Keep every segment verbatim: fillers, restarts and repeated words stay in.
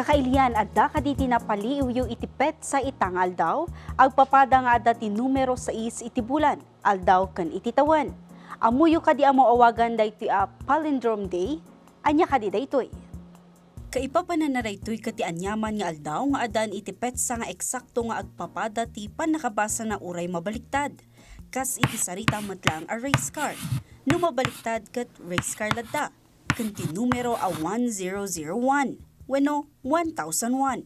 Kakailian, adda kadi ti napaliiwyo iti petsa ita nga aldaw? Agpapada nga adda ti numero sais iti bulan, aldaw ken iti tawen. Ammoyo kadi a maawagan daytoy a Palindrome Day? Ania kadi daytoy? Kaipapananna daytoy ket ti aniaman nga aldaw nga addaan iti petsa nga eksakto nga agpapada ti pannakabasana uray mabaliktad, kas iti sarita met laeng a race car. No mabaliktad ket race car ladda, ken ti numero a one zero zero one wenno one thousand one.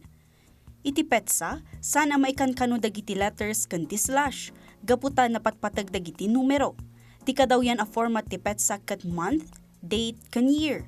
Iti petsa, saan a maikankano dagiti letters ken ti slash, gapu ta napatpateg dagiti numero. Ti kadawyan a format ti petsa ket month, date, ken year.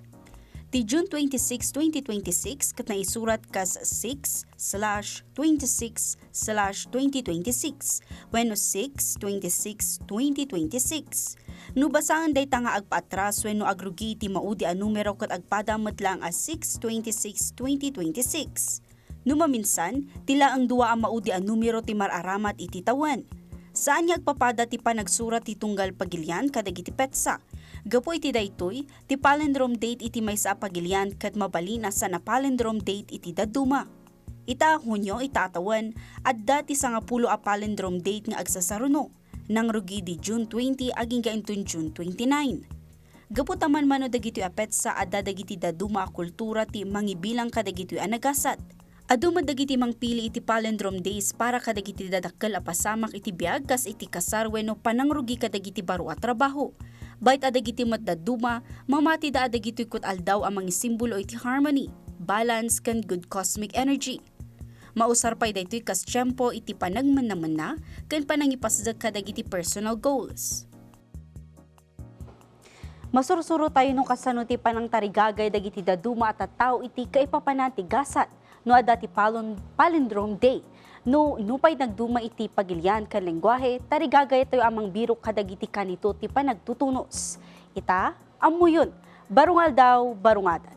Ti June twenty-six, twenty twenty-six ket naisurat kas six slash twenty-six slash twenty twenty-six wenno six twenty-six twenty twenty-six. No basaen dayta nga agpaatras wenno agrugi iti maudi a numero ket agpada met laeng a six twenty-six twenty twenty-six. No maminsan, ti laeng dua a maudi a numero ti mar-aramat iti tawen. Saan nga agpapada ti panagsurat ti tunggal pagilian kadagiti petsa. Gapu iti daytoy, ti palindrome date iti maysa a pagilian ket mabalin a saan a palindrome date iti dadduma. Ita a Hunio, ita a tawen, adda ti sangapulo a palindrome date nga agsasaruno. Nangrugi idi June twenty agingga inton June twenty-nine. Gapu ta manmano dagitoy a petsa, adda dagiti dadduma a kultura ti mangibilang kadagitoy a nagasat. Adu met dagiti mangpili iti palindrome days para kadagiti dadakkel a pasamak iti biag, kas iti kasar wenno panangrugi kadagiti baro a trabaho. Bayt a dagiti met dadduma, mamatida a dagitoy ket aldaw a mangisimbolo iti harmony, balance, ken good cosmic energy. Mausar pay daytoy kas tiempo iti panagmennamenna ken panangipasdek kadagiti personal goals. Masursuro tayo no kasano ti panangtarigagay dagiti dadduma a tattao iti kaipapanan ti gasat no adda ti palon-, Palindrome Day. No, nupay nagduma iti pagilian ken lengguahe, tarigagaytayo a mangbirok kadagiti kanito ti panagtutunos. Ita, ammoyon, baro nga aldaw, baro nga adan.